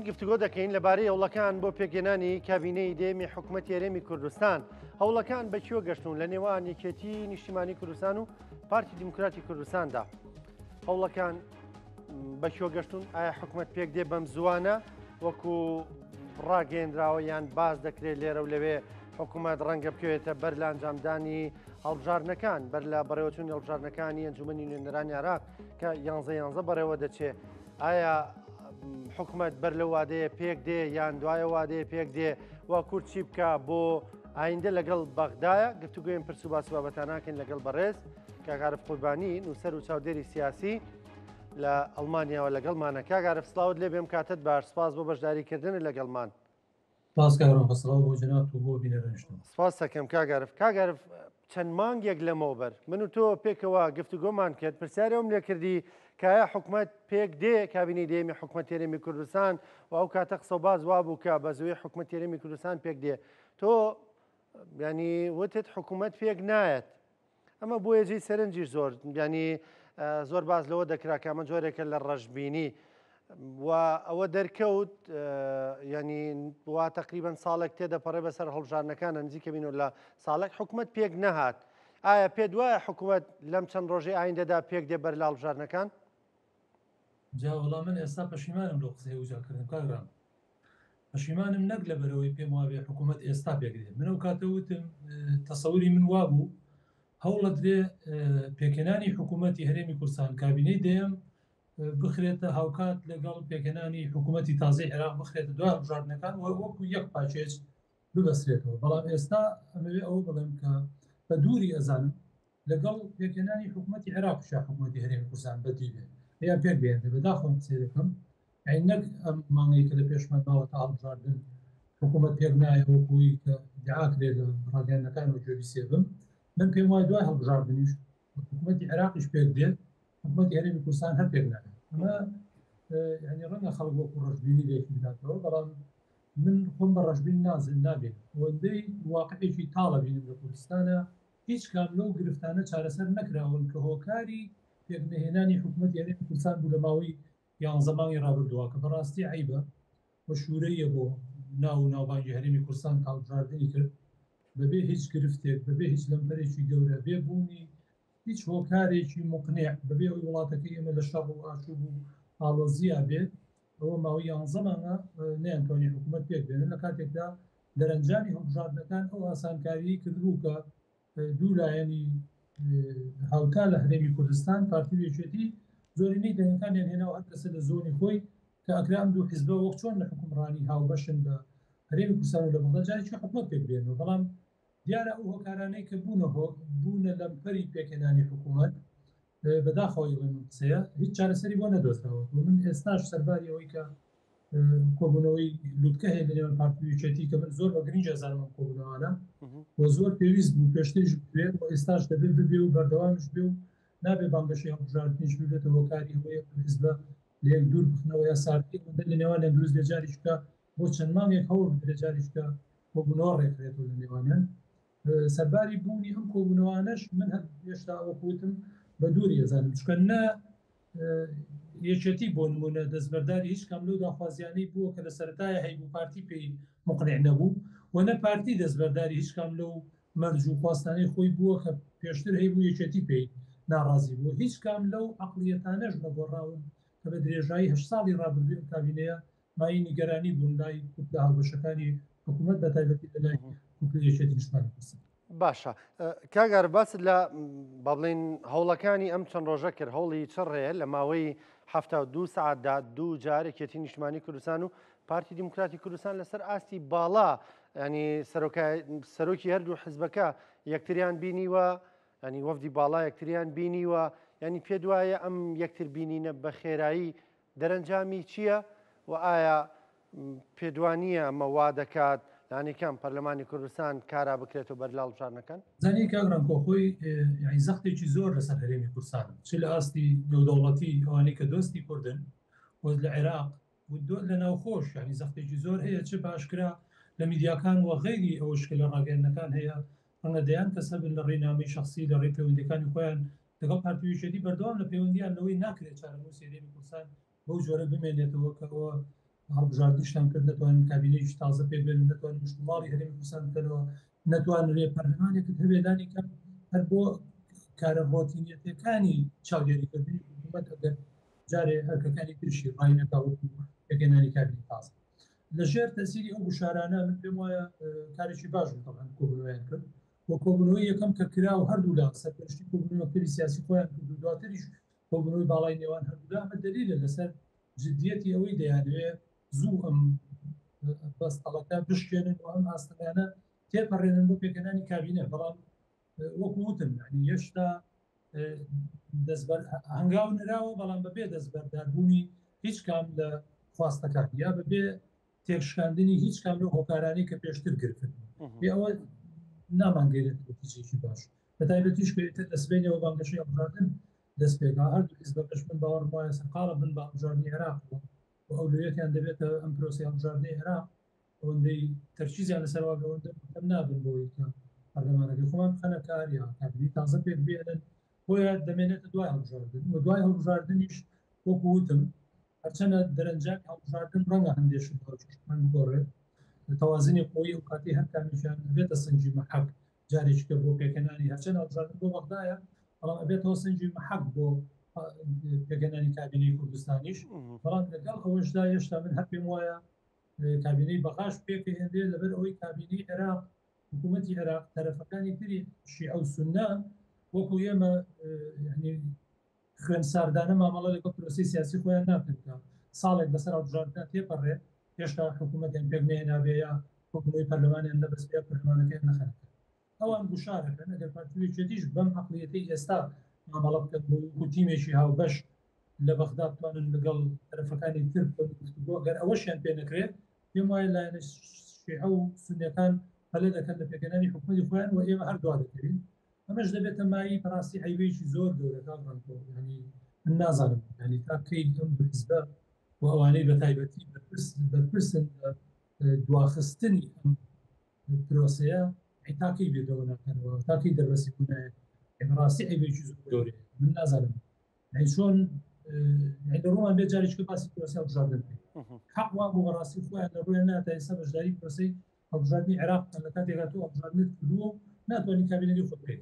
گفتوگۆ دەکەین لەبارەی هەوڵەکان بۆ پێکهێنانی کابینەی دەیەمی حکومەتی هەرێمی کوردستان. هەوڵەکان بە کوێ گەشتوون لە نێوان یەکێتی نیشتیمانی کوردستان و پارتی دیموکراتی کوردستاندا؟ هەوڵەکان بە کوێ گەشتون؟ ئایا حکومەت پێک دێ بەم زووانە وەکو ڕاگەیەنراوە یان باس دەکرێت لێرە و لەوێ حکوومەت ڕەنگە بکەوێتە بەر لە ئەنجامدانی هەڵبژاردنەکان بەر لە بەڕێوەچوونی هەڵبژاردنەکانی ئەنجومەنی نوێنەرانی عێراق کە یانزە یانزە بەڕێوە دەچێ ئایا حکومەت بەر لەو وادەیە پێک دێ یان دوایە وادەیە پێک دێ و کورد چی بکە بۆ ئایندە لەگەڵ بەغدایە گفتوگوێن پرس و باس بابەتاناکەین لەگەڵ بەڕێز کاک عارف قوربانی نووسەر و چاودێری سیاسی لە ئەڵمانیاوە لەگەڵمانە کاک عارف سڵاوت لێ بێم کاتت باش سپاس بۆ بەشداریکردن لەگەڵمان. سپاس کاک ڕەنجە سڵاو بۆ جەنابت و بۆ بینەرانیشتان. سپاس دەکەم کاک عارف. کاک عارف چەند مانگێک لەمەوبەر من و تۆ پێکەوە گفتوگۆمان کرد پرسیاری ئەوم لێ کردی کە ئایا حکومەت پێک دێ کابینەی دەیەمی حکومەت هەرێمی کوردستان و ئەو کاتە قسە و باس وابوو کە بە زووی حکومەت هەرێمی کوردستان پێک دێ تۆ ینی وتت حکومەت پێک نایەت ئەمە بۆیە جێی سەرنجیش زۆر ینی زۆر باس لەوە دەکرا کە ئەمە جۆرێکە لە ڕەشبینی و ئەوە دەرکەوت ینی وا تقریبان ساڵێک تێدەپەڕێ بەسەر هەڵبژاردنەکانە نزیکە بین و لە ساڵێک حکومت پێک نەهات ئایا پێ دوایە حکوومەت لەم چەند ڕۆژەی ئایندەدا پێک دێ بەر لە هەڵبژاردنەکان؟ جا وەڵا من ئێستا پەشیمانم لەو قسەی ئەوجا کردم کاک رام. پەشیمانم نەک لەبەرئەوەی پێم وابێ حکوومەت ئێستا پێک دێ. من ئەو کاتە وتم تەسەوری من وابوو هەوڵەدرێ پێکهێنانی حکوومەتی هەرێمی کوردستان کابینەی دەیەم بخرێتە هاوکات لەگەڵ پێکهێنانی حکوومەتی تازەی عێراق بخرێتە دوای هەڵبژاردنەکان و وەکو یەک پاکێج ببەسترێتەوە. بەڵام ئێستا ئەمەوێ ئەوە بڵێم کە بە دووری ئەزانم لەگەڵ پێکهێنانی حکوومەتی عێراقیشا حکوومەتی هەرێمی کوردستان بەدی بێ یا پێک بێنرێ. بەداخەوە ئەم قسەیە دەکەم. یانی نەک ئەم مانگەی کە لە پێشمان ماوە تا هەڵبژاردن حکوومەت پێک نایە وەکووی کە ئیدعا کرێ لە ڕاگەیاندنەکانەوە گوێبیسێ بم. من پێم وایە دوای هەڵبژاردنیش حکوومەتی عێراقیش پێک دێ حکوومەتی هەرێمی کوردستان هەر پێک نایە. ئەمە یانی ڕەنگە خەڵک وەکوو ڕەشبینی لێکی بداتەوە بەڵام من خۆم بە ڕەشبین نازن نابینم. ئەوەندەی واقعێکی تاڵ ئەبینم لە کوردستانا هیچ کام لەو گرفتانە چارەسەر نەکراون کە هۆکاری پێکنەهێنانی حکومەتی هەرێمی کوردستان بوو لە ماوەی یانزە مانگی ڕابردووە کە بەڕاستی عەیبە و شوورەییە بۆ ناو و ناوبانگی هەرێمی کوردستان کە هەڵبژاردنی کرد بەبێ هیچ گرفتێک بەبێ هیچ لەمپەرێکی گەورە بێ بوونی هیچ هۆکارێکی موقنیع بەبێ ئەوەی وڵاتەکەی ئێمە لە شەڕ و ئاشوب و ئاڵۆزییا بێت ئەوە ماوەی یانزە مانگە نەیانتوانی حکوومەت پێک بێنن لە کاتێکدا دەرەنجامی هەڵبژاردنەکان ئەو ئاسانکاریی کردبوو کە دوو لایەنی هاوتا لە هەرێمی کوردستان پارتی و یەکێتی زۆرینەی دەنگەکانیان هێنا و هەر کەسە لە زۆنی خۆی کە ئەکرا ئەم دوو حیزبە وەک چۆن لە حوکمڕانی هاوبەشن لە هەرێمی کوردستان و لە بەغدا جارێکی حکومەت پێک بێنەوە بەڵام دیارە ئەو هۆکارانەی کە بوونە هۆ بوونە لەمپەری پێکهێنانی حکوومەت بەداخەوە ئەیڵێم ئەم قسەیە هیچ چارەسەری بۆ نەدۆزراوەتەوە من ئێستاش سەرباری ئەوەی کە کۆبوونەوەی لوتکە هەیە لە نێوان پارتی و یەکێتی کە من زۆر بە گرنگ ئەزانم ئەم کۆبوونەوانە و زۆر پێویست بوو پێشتریش ببێ و ئێستاش دەبێت ببێ و بەردەوامیش بێ و نابێ بانگەشەی هەڵبژاردنیش ببێتە هۆکاری ئەوەی ئەم حزبە لە یەک دوور بخنەوە یا ساردی ئەوەندە لە نێوانیان دروست بێ جاریشکە بۆ چەند مانگێک هەوڵ بدرێ جاریشکە کۆبوونەوە ڕێکخرێتەوە لە نێوانیان سەرباری بوونی ئەم کۆبوونەوانەش من هەر هێشتا وەکو وتم بە دووری ئەزانم چونکە نە یەکێتی بۆ نمونە دەستبەرداری هیچ کام لەو داخوازیانەی بووە کە لە سەرەتایە هەیبوو پارتی پێی مقنع نەبوو و نە پارتی دەستبەرداری هیچ کام لەو مەرج و خواستانەی خۆی بووە کە پێشتر هەیبوو یەکێتی پێی ناڕازی بوو هیچ کام لەو عەقڵیەتانەش نەگۆڕاون کە بە درێژایی هەشت ساڵی ڕابردووی ئەم کابینەیە مایەی نیگەرانی بوون لای کوتلە هاوبەشەکانی حکوومەت بە تایبەتی لە لای کوتلەی یەکێتی نیشتمانی کوردستان. باشە کاک ئارف باست لە با بڵێین هەوڵەکانی ئەم چەند ڕۆژە کرد هەوڵی چڕ هەیە لە ماوەی 72 سەعاتدا دوو جار یەکێتی نیشتمانی کوردستان و پارتی دیموکراتی کوردستان لەسەر ئاستی باڵا ینی سەرۆکی هەردوو حزبەکە یەکتریان بینیوە ینی وەفدی باڵا یەکتریان بینیوە ینی پێ دوایە ئەم یەکتر بینینە بە خێرایی دەرەنجامی چییە و ئایا پێتوانییە ئەمە وا دەکات لانیکەم پەرلەمانی کوردستان کارا بکرێتەوە بەر لە هەڵبژاردنەکان؟ زانی کاک ڕەنکۆ خۆی یانی زەختێکی زۆر لەسەر هەرێمی کوردستانە چ لە ئاستی نێودەوڵەتی ئەوانەی کە دۆستی کوردن و لە عێراق و لە ناوخۆش یانی زەختێکی زۆر هەیە چ بە ئاشکرا لە میدیاکان و غەیری ئەوەش کە لە ڕاگەیاندنەکان هەیە ڕەنگە دەیان کەس هەبن لە ڕێی نامەی شەخسی لە ڕێی پەیوەندیەکانی خۆیان لەگەڵ پارتی و یەکێتی بەردەوام لە پەیوەندیان لەوەی ناکرێت چارەنووسی هەرێمی کوردستان بەو جۆرە بمێنێتەوە کە ئەوە. هەڵبژاردنیشتان کرد نەتوانن کابینەیەکی تازە پێک بێنن، نەتوانن مشتوماڵی هەرێمی کوردستان بکەنەوە، نەتوانرێ پەرلەمانێکت هەبێ لانی کەم هەر بۆ کارە ڕۆتینیەتەکانی چاودێریکردنی حکوومەت ئەگەر جارێ ئەرکەکانی ترشی ڕای نەکا وەکو پێکهێنانی کابینەی تازە. لە ژێر تەسیری ئەو گوشارانە من پێم وایە کارێکی باش بوو تەبعەن کۆبوونەوەیان کرد و کۆبوونەوەی یەکەم کە کرا و هەردوولا سەرپەرشتی کۆبوونەوەی مەکتەبی سیاسی خۆیان کرد و دواتریش کۆبوونەوەی باڵای نێوان هەردوولا ئەمە دەلیلە لەسەر جدیەتی ئەوەی دەیانەوێ زوو ئەم بەستەڵەکە بشکێنن و ئەم ئاستەنگانە تێپەڕێنن بۆ پێکهێنانی کابینە بەڵام وەکو وتم یعنی هێشتا دەستبەر هەنگاو نراوە بەڵام بەبێ دەستبەرداربوونی هیچ کام لە خواستەکان یا بەبێ تێکشکاندنی هیچ کام لەو هۆکارانەی کە پێشتر گرفت بێ ئەوە نامانگەێنێت نتیجەیەکی باش بە تایبەتیش کە ئیتر لە سبەینێوە بانگەشەی هەڵبژاردن دەست پێکا هەردوو حیزبەکەش من باوەڕم وایە سەرقاڵە بن بە هەڵبژاردنی عێراق و ئەولەویەتیان دەبێتە ئەم پرۆسەی هەڵبژاردنەی عێراق ئەوەندەی تەرکیزیان لەسەر وابێ ئەوەندە مهتەم نابن بەوەی کە پەرلەمانەکەی خۆمان بخەنە کار یا کابینەی تازە پێک بێنن بۆیە دەمێنێتە دوای هەڵبژاردن و دوای هەڵبژاردنیش وەکو وتم هەرچەنە دەرەنجامی هەڵبژاردن ڕەنگە هەندێک شت هاوچەشمان بگۆڕێت تەوازنی قوی ئەو کاتی هەر کامێکیان ئەبێتە سەنگی مەحەک جارێکی کە بۆ پێکهێنانی هەرچەند هەڵبژاردن بۆ بەغدایە بەڵام ئەبێتەوە سەنگی مەحەک بۆ پێکهێنانی کابینەی کوردستانیش بەڵام لەگەڵ ئەوەشدا هێشتا من هەر پێم وایە کابینەی بەغاش پێکهێنرێ لەبەر ئەوەی کابینەی عێراق حکوومەتی عێراق تەرەفەکانی تری شیعە و سوننە وەکو ئێمە یعنی خوێن ساردانە مامەڵە لەگەڵ پرۆسەی سیاسی خۆیان ناکەن کە ساڵێک بەسەر هەڵبژاردنە تێپەڕێ هێشتا حکوومەتیان پێک نەهێنابێ یا کۆبوونەوەی پەرلەمانیان نەبەست یا پەرلەمانەکەیان نەخەنە کار. ئەوان گوشارەکەن ئەگەر پارتی و یەکێتیش بەم عەقڵیەتەی ئێستا مامەڵە بکەن بۆ وەکو تیمێکی هاوبەش لە بەغدا بتوانن لەگەڵ تەرەفەکانی تر بکەن گفتوگۆ ئەگەر ئەوەشیان پێ نەکرێت پێم وایە لایەنە شیعە و سوننەکان پەلە دەکەن لە پێکهێنانی حکومەتی خۆیان و ئێمە هەر دوا دەکەوین ئەمەش دەبێتە مایەی بەڕاستی عەیبەیەکی زۆر گەورە کاک ڕەنکۆ یعنی من نازانم یعنی تا کەی ئەم دوو حزبە و ئەوانەی بە تایبەتی بەرپرس بەرپرسن لە دواخستنی ئەم پرۆسەیە تا کەی بیر لەوە ناکەنەوە تا کەی دەربەستی بوونایە بەڕاستی عەیبێکی زۆر گەورەیە من نازانم یعنی چۆن یعنی لە ڕوومان بێ جارێکی کە باسی پرۆسەی هەڵبژاردن بکەین حەق وا بوو بەڕاستی خۆیان لە ڕوویان ناتا ئێستا بەشداری پرۆسەی هەڵبژاردنی عێراق بکەن لە کاتێکا تۆ هەڵبژاردنت کردووە و ناتوانانی کابینەکەی خۆت پێک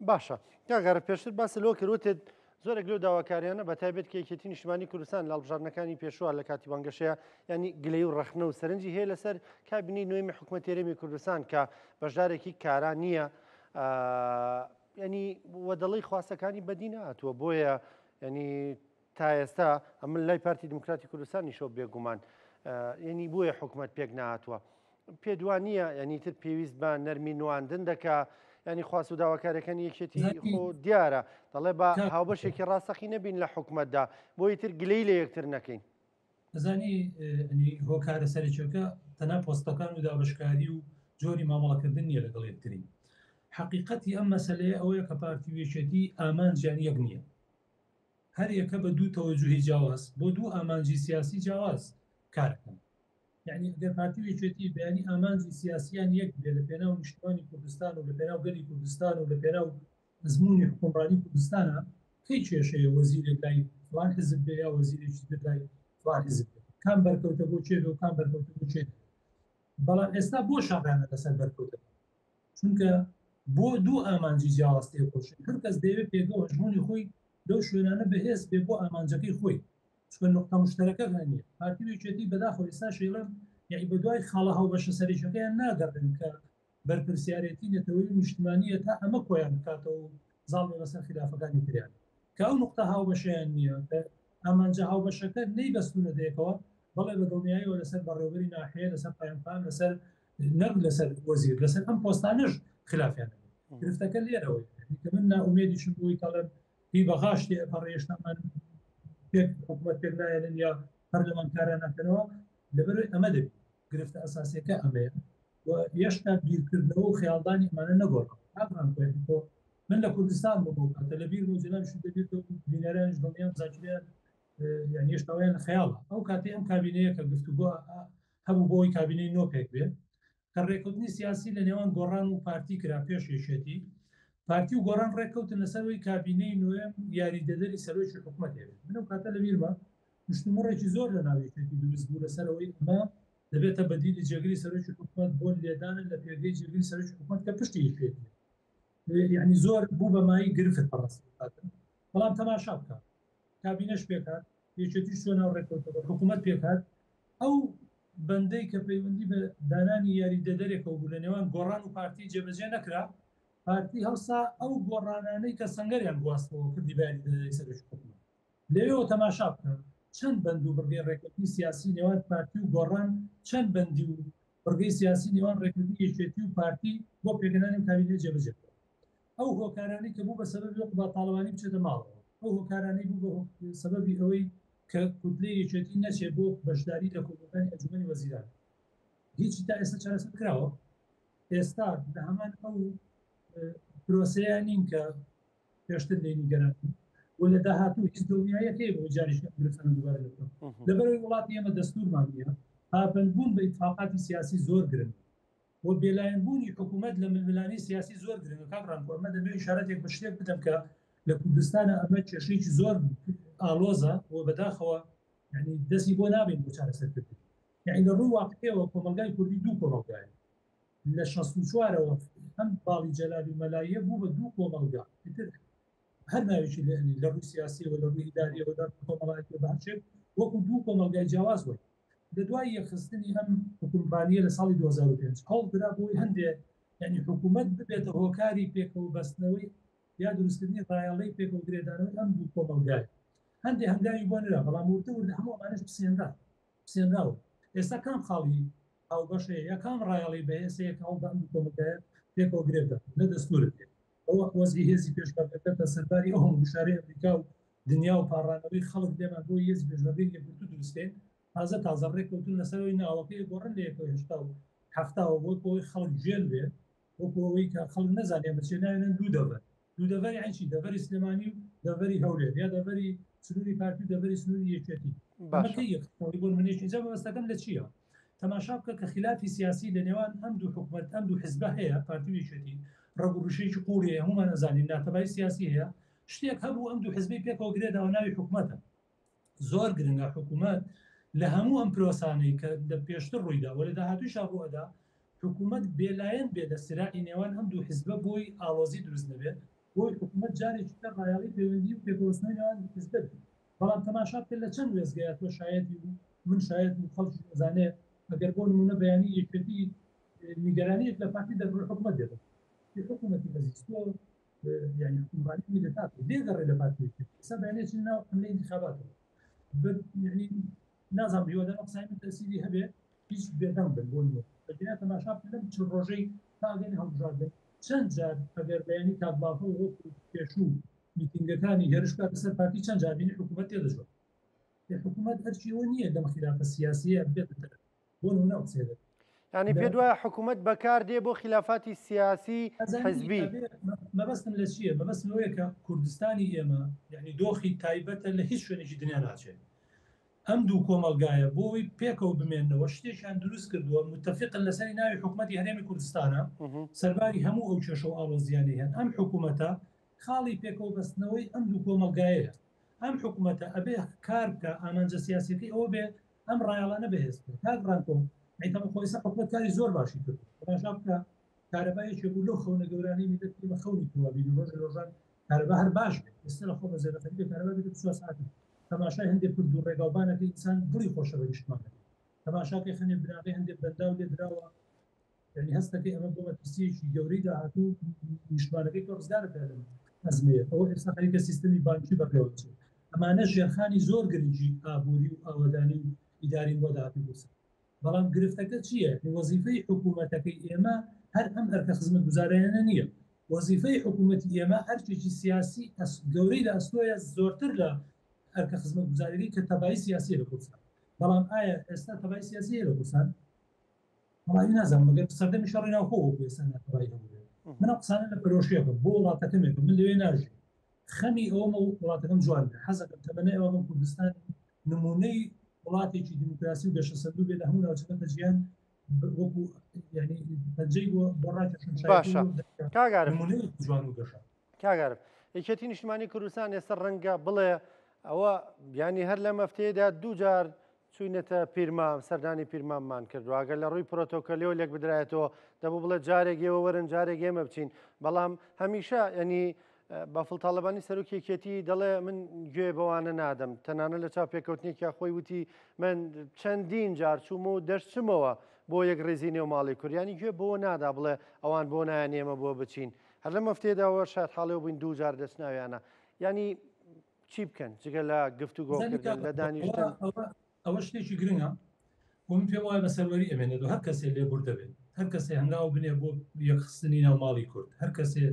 باشە کاک غەرب پێشتر باس لەوە کرد وتت زۆرێک لەو داواکاریانە بە تایبەت کە یەکێتی نیشتمانی کوردستان لە هەڵبژاردنەکانی پێشووە لە کاتی بانگەشەیە ینی گلەی و ڕەخنە و سەرنجی هەیە لەسەر کابینەی نوێمی حکوومەت هەرێمی کوردستان کە بەشدارێکی کارا نییە ینی وەدەڵی خواستەکانی بەدی نهاتووە بۆیە ینی تا ئێستا ئەمن لای پارتی دیموکراتی کوردستانیشەوە بێگومان یعنی بۆیە حکومەت پێک نهاتووە پێ دوا نییە یعنی تر پێویست بە نەرمی نواندن دەکا ینی خواست و داواکارەکانی یەکێتی خۆ دیارە دەڵێ بە هاوبەشێکی ڕاستەقی نەبین لە حکومەتدا بۆی تر گلەی لە یەکتر نەکەین. ئەزانی هۆکارە سەرەکیەکە تەنها پۆستەکان و دابەشکاری و جۆری مامەڵەکردن نییە لەگەڵ یەکتری. حەقیقەتی ئەم مەسەلەیە ئەوەیە کە پارتی و یەکێتی ئامانجیان یەک نییە. هەر یەکە بە دوو تەوەجوهی جیاواز بۆ دوو ئامانجی سیاسی جیاواز کار ئەکەن. یەعنی ئەگەر پارتی و یەکێتی بەیانی ئامانجی سیاسیان یەک بێ لە پێناو نیشتمانی کوردستان و لە پێناو گەلی کوردستان و لە پێناو ئەزموونی حوکمڕانی کوردستانە، کەی کێشەیە وەزیرێک لای فڵان حزب بێ یا وەزیرێکی تر لای فڵان حزب بێ؟ کام بەرکەوتە بۆ کێ بێ و کام بەرکەوتە بۆ کێ نەبێ؟ بەڵام ئێستا بۆ شەڕیانە لەسەر بەرکەوتەکان؟ چونکە بۆ دوو ئامانجی جیاواز تێکۆشن، هەر کەس دەیەوێت پێگە و هەژموونی خۆی لەو شوێنانە بەهێز بێ بۆ ئامانجەکەی خۆی، چونکە نوقتە مشتەرەکەکان نییە. پارتی و یەکێتی بەداخەوە ئێستاش ئەیڵێم یەعنی بەدوای خاڵە هاوبەشە سەرەکیەکەیان ناگەڕێن کە بەرپرسیارێتی نەتەوەیی و نیشتمانییە تا ئەمە کۆیان بکاتەوە و زاڵ بێ بەسەر خیلافەکانی تریان. کە ئەو نوقتە هاوبەشەیان نییە، کە ئامانجە هاوبەشەکە نەیبەستوونەتە یەکەوە، بەڵێ بە دڵنیاییەوە لەسەر بەڕێوەبەری ناحیە، لەسەر قایمقام، لەسەر نەک لەسەر وەزیر، لەسەر ئەم پۆستانەش خلافیان هەبێت. گرفتەکە لێرەوەیە. یعنی کە من نائومێدیشم بۆی کەڵێم هی بەغاش تێ ئەپەڕێ هێشتامان پێک حکوومەت پێک نایەنن یا پەرلەمانکاران ناکەنەوە، لەبەرئەوەی ئەمە دەبێت. گرفتە ئەساسیەکە ئەمەیە و هێشتا بیرکردنەوە و خەیاڵدانی ئەمانە نەگۆڕاوە. کاک ڕامکۆ یعنی تۆ من لە کوردستان بووم ئەو کاتە لە بیرم و جەنابیشت لە بیرتەوە بینەرانیش دڵنیام زاکیریان یعنی هێشتا ئەویان لە خەیاڵە. ئەو کاتەی ئەم کابینەیە کە گفتوگۆ هەبوو بۆ ئەوەی کابینەی نۆ پێک بێ، کە ڕێککەوتنی سیاسی لە نێوان گۆڕان و پارتی کرا پێش یەکێتی، پارتی و گۆڕان ڕێککەوتن لەسەر ئەوەی کابینەی نۆیەم یاریدەدەری سەرۆکی حکومەت هەبێت. من ئەو کاتە لە بیرمە مشتومڕێکی زۆر لە ناو یەکێتی دروست بوو لەسەر ئەوەی ئەمە دەبێتە بەدیلی جێگری سەرۆکی حکومەت بۆ لێدانە لە پێگەی جێگری سەرۆکی حکومەت کە پشتی یەکێتیە. یعنی زۆر بوو بە مایەی گرفت بەڕاستی بەڵام تەماشا بکە کابینەش پێکهات یەکێتیش چووە ناو ڕێککەوتنەکە حکوومەت پێکهات ئەو بەندەی کە پەیوەندی بە دانانی یاریدەدەرێکەوە بوو لە نێوان گۆڕان و پارتی جێبەجێ نەکرا پارتی هەڵسا ئەو گۆڕانانەی کە سەنگەریان گواستەوە کردی بە یاریدەدەری سەرۆکی حکوومەت لەوێوە تەماشا بکە چەند بەند و بڕگەی ڕێککەوتنی سیاسی نێوان پارتی و گۆڕان چەند بەندی و بڕگەی سیاسی نێوان ڕێککەوتنی یەکێتی و پارتی بۆ پێکهێنانی ئەم کابینەیە جێبەجێ کرا. ئەو هۆکارانەی کە بوو بە سەبەبی قوباد تاڵەبانی بچێتە ماڵەوە، ئەو هۆکارانەی بوو بە سەبەبی ئەوەی کە کوتلەی یەکێتی نەچێت بۆ بەشداری لە کۆبوونەوەکانی ئەنجومەنی وەزیران، هیچی تا ئێستا چارەسەر کراوە؟ ئێستا لە هەمان ئەو پرۆسەیە نین کە پێشتر لێی نیگەران بوون و لە داهاتوو هیچ دڵنیاییەک هەیە بۆ جارێکی ئەم گرفتانە دووبارە نەبنەوە. لەبەرئەوەی وڵاتی ئێمە دەستوورمان نییە، پابەندبوون بە ئیتفاقاتی سیاسی زۆر گرنگە و بێلایەنبوونی حکوومەت لە ململانێی سیاسی زۆر گرنگە. کاک ڕامکۆ ئەمە دەمەوێت ئیشارەتێک بە شتێک بدەم کە لە کوردستانە ئەمە کێشەیەکی زۆر ئاڵۆزە و بەداخەوە یعنی دەستی بۆ نابین بۆ چارەسەرکردن. یعنی لە ڕووی واقعیەوە کۆمەڵگای کوردی دوو کۆمەڵگایە. لە 64ەوە ئەم باڵی جەلالی و مەلاییە بوو بە دوو کۆمەڵگا ئیتر هەر ناوێکی لێ ئەنێی لە ڕووی سیاسیەوە لە ڕووی ئیداریەوە لە ڕووی کۆمەڵایەتیەوە بە هەر شێک وەکو دوو کۆمەڵگای جیاواز وای لە دوای یەکخستنی ئەم حکومڕانیە لە ساڵی 2005 هەوڵ درا بۆی هەندێ یعنی حکوومەت ببێتە هۆکاری پێکەوە بەستنەوەی یا دروستکردنی ڕایەڵەی پێکەوە گرێدانەوەی ئەم دوو کۆمەڵگایە هەندێ هەنگاوی بۆ نرا بەڵام وردە وردە هەموو ئەمانەش پسێنرا پسێنراون ئێستا کام خاڵی هاوبەش هەیە یا کام ڕایەڵەی بەهێز هەیە کە هەوڵ بە ئەم دوو کۆمەڵگایە پێکەوە گرێ بدات نە دەستوورت هەیە ئەوە وەزعی هێزی پێشمەرگەکەتە سەرباری ئەو هەموو گوشارەی ئەمریکا و دنیا و پاڕانەوەی خەڵک لێمان بۆ هێزی پێشمەرگەی یەکگرتوو دروست کەین تازە تازە ڕێککەوتن لەسەر ئەوەی ناوەکەی گۆڕن لە یەکەوە هێشتا و حەفتاوە وەک ئەوەی خەڵک گێل بێ وەکو ئەوەی کە خەڵک نەزانێ ئەمە چیە ناوێنن دوو دەڤەر دوو دەڤەر یانی چی دەڤەری سلێمانی و دەڤەری هەولێر یا دەڤەری سنووری پارتی و دەڤەری سنووری یەکێتی ئەمە باشە کەی یەکخستنەوەی بۆ نمونەیەکی ئینجا مەبەستەکەم لە چییە تەماشا بکە کە خلافی سیاسی لە نێوان ئەم دوو حکومەت ئەم دوو حزبە هەیە پارتی و یەکێتی ڕەگ و ڕیشەیەکی قوڵی هەیە هەموومان ئەزانین ناتەبایی سیاسی هەیە شتێک هەبوو ئەم دوو حزبەی پێکەوە گرێداوە ناوی حکومەتە زۆر گرنگە حکوومەت لە هەموو ئەم پرۆسانەی کە لە پێشتر ڕوویدا و لە داهاتوویشا ڕووئەدا حکوومەت بێلایەن بێ لە سراعی نێوان ئەم دوو حزبە بۆی ئاڵۆزی دروست نەبێت بۆی حکوومەت جارێکی تر ڕایەڵی پەیوەندی و پێکەوەبەستنەوەی نێوان دوو حزبە بێت بەڵام تەماشا بکە لە چەند وێستگەیە تۆ شایەتی و من شایەتم و خەڵکیش ئەزانێ ئەگەر بۆ نموونە بەیانی یەکێتی نیگەرانییەک لە پارتی دەربڕێ حکوومەت دێتە حکوومەتی ئەزیز تۆ یعنی حکومڕانی میللەتات لێگەڕێ لە پارتی یەکێتی ئێستا بەیانی چین ناو حملەی انتخاباتەوە یعنی نازانم هیوادارم قسەی من تەسیری هەبێ هیچ بێدەنگ بن بۆ نموونە ئەگەر تەماشا بکەن لەم چل ڕۆژەی تا ئەگەین هەڵبژاردن چەند جار ئەگەر بەیانی کاک بافڵ وەکو پێشوو میتینگەکانی هێرش بکاتە سەر پارتی چەند جار بینی حکوومەت تێدەچوو حکوومەت ئەرکی ئەوە نییە لەم خلافە سیاسیە بێتە دەرەوە بۆ نمونە ئەو قسەیە دەکەم. یانی پێت وایە حکوومەت بەکار دێ بۆ خیلافاتی سیاسی حزبی؟ مەبەستم لە چییە؟ مەبەستم لەوەیە کە کوردستانی ئێمە یعنی دۆخی تایبەتە لە هیچ شوێنێکی دنیا ناچێت. ئەم دوو کۆمەڵگایە بۆ ئەوەی پێکەوە بمێننەوە شتێکیان دروست کردووە متفقن لەسەری ناوی حکوومەتی هەرێمی کوردستانە سەرباری هەموو ئەو کێشە و ئاڵۆزیانەی هەن ئەم حکوومەتە خاڵی پێکەوە بەستنەوەی ئەم دوو کۆمەڵگایەیە ئەم حکوومەتە ئەبێ کار بکە ئامانجە سیاسیەکەی ئەوە بێ ئەم ڕایەڵانە بەهێز بکە کاک ڕانکۆ ئەیتەمە خۆ ئێستا حکومەت کاری زۆر باشی کردو تەماشا بکە کارەبا یەکێ بوو لەو خەونە گەورانەی میللەت ئێمە خەونی پێوە بینی ڕۆژێ ڕۆژان کارەبا هەر باش بێت ئێستا لە خۆ بەزێ خەریکە کارەبا بێتە 24 ساعتی تەماشای هەندێک پرد و ڕێگاوبانەکەی ئینسان دڵی خۆشە بە نیشتمانەکەی تەماشاکەی خەنێ بناغەی هەندێک بەنداو لێ دراوە یعنی هەستەکەی ئەمە بۆ مەترسیەکی گەورەی داهاتوو نیشتمانەکەی تۆ ڕزگار بکات لەم ئەزمەیە ئەوە ئێستا خەریکە سیستەمی بانکی بەڕێوە دەچێت ئەمانە ژێرخانی زۆر گرنگی ئابووری و ئاوەدانی و ئیدارین بۆ داهاتووی کوردستان بەڵام گرفتەکە چییە وەزیفەی حکوومەتەکەی ئێمە هەر ئەم ئەرکە خزمەتگوزاریانە نییە وەزیفەی حکوومەتی ئێمە ئەرکێکی سیاسی گەورەی لە ئەستۆیە زۆرتر لە ئەرکە خزمەتگوزاریەکەی کە تەبایی سیاسیە لە کوردستان بەڵام ئایا ئێستا تەبایی سیاسی هەیە لە کوردستان وەڵاهی نازانم مەگەر سەردەمی شەڕی ناوخۆ وەکو ئێستا ناتەبایی هەبووبێ من ئەو قسانە لە پەرۆشیەکەم بۆ وڵاتەکەمێکم من لەوێ ناژیم خەمی ئەوەمە وڵاتەکەم جوان بێ حەزەکەم تەمەنای ئەوەکەم کوردستان نمونەی وڵاتێکی دیموکراسی و گەشەسەندوو بێ لە هەموو ناوچەکە کە جیهان وەکو یعنی پەنجەی بۆ بۆ ڕاکێشن باشە کاک عارف نمونەیەکی جوان و گەشە کاک عارف یەکێتی نیشتمانی کوردستان ئێستا ڕەنگە بڵێ. ئەوە یانی هەر لەم هەفتەیەدا دووجار چوینەتە پیرمام سەردانی پیرماممان کردووە ئەگەر لە ڕووی پرۆتۆکۆلیەوە لێک بدرایەتەوە دەبوو بڵێ جارێک ئێوە وەرن جارێک ئێمە بچین بەڵام هەمیشە ینی بافڵ تاڵەبانی سەرۆکی یەکێتی دەڵێ من گوێ بەوانە نادەم تەنانە لە چاو پێکەوتنێکیا خۆی وتی من چەندین جار چووم و دەشچمەوە بۆ یەک ڕێزی نێو ماڵی کوریانی گوێ بۆ نادا بڵێ ئەوان بۆ نایەن ئێمە بۆ بچین هەر لەم هەفتەیەدا شاد حاڵێ بووین دوو جار دەچناویانە ینی چی بکەن جگە لە گفتوگۆکردن لە دانیشتن؟ ئەوە شتێکی گرنگە و من پێم وایە بە سەروەری ئەمێنێت و هەر کەسێ لێبوردە بێت، هەر کەسێ هەنگاو بنێ بۆ یەکخستنی ناو ماڵی کورد، هەر کەسێ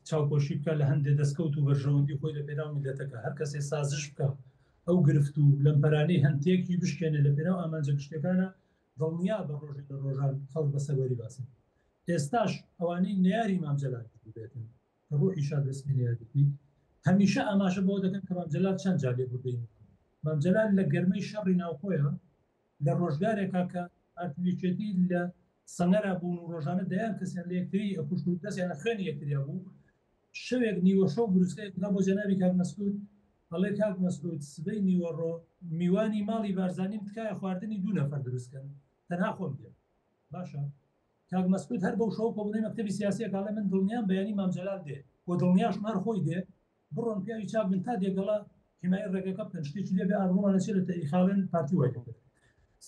چاوپۆشی بکا لە هەندێ دەستکەوت و بەرژەوەندی خۆی لە پێناو میللەتەکە، هەر کەسێ سازش بکا ئەو گرفت و لەمپەرانەی هەن تێکی بشکێنێ لە پێناو ئامانجە گشتیەکانا، دڵنیا بە ڕۆژێ لە ڕۆژان خەڵک بە سەروەری باسی دەکات. ئێستاش ئەوانەی نەیاری مام جەلالیش بووبێتن، کە ڕوحی شاد بە سپی نەیادێتی، هەمیشە ئاماژە بەوە دەکەن کە مام جەلال چەند جار لێبوردەی نەکردووە. مام جەلال لە گەرمەی شەڕی ناوخۆیە، لە ڕۆژگارێکا کە پارتی و یەکێتی لە سەنگەرا بوون و ڕۆژانە دەیان کەسیان لە یەکتری ئەکوشت و دەستیان لە خوێنی یەکتریا بوو، شەوێک نیوەشەو بروسکەیەک دا بۆ جەنابی کاک مەسعود، ئەڵێ کاک مەسعود سبەی نیوەڕۆ میوانی ماڵی بارزانیم تکایە خواردنی دوو نەفەر دروست کەن تەنها خۆم دێم. باشە کاک مەسعود هەر بەو شەوە کۆبوونەوەی مەکتەبی سیاسیە کە ئەڵێ من دڵنیام بەیانی مام جەلال دێ و دڵنیاشم هەر خۆی دێ، بڕۆن پیاوی چاک بن تا دێگەڵە حیمایەی ڕێگەکە بکەن شتێکی لێ بێ ئابڕومان ئەچێ لە تەئیخاڵێن پارتی وای لێ کرد.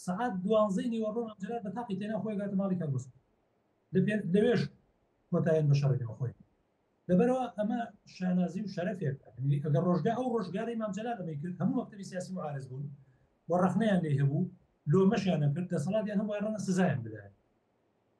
سەعات دوانزەی نیوەڕۆ مام جەلال بە تاقی تێنا خۆی گاتە ماڵی کاک مەسعود لەوێش کۆتایان بە شەڕی ناوخۆی. لەبەرئەوە ئەمە شانازی و شەرەفێکە. یعنی ئەگەر ڕۆژگار ئەو ڕۆژگارەی مام جەلال ئەمەی کرد هەموو مەکتەبی سیاسی معارز بوون و ڕەخنەیان لێی هەبوو، لۆمەشیان ئەکرد، دەسەڵاتیان هەبوو ڕەنگە سزایان بدایە،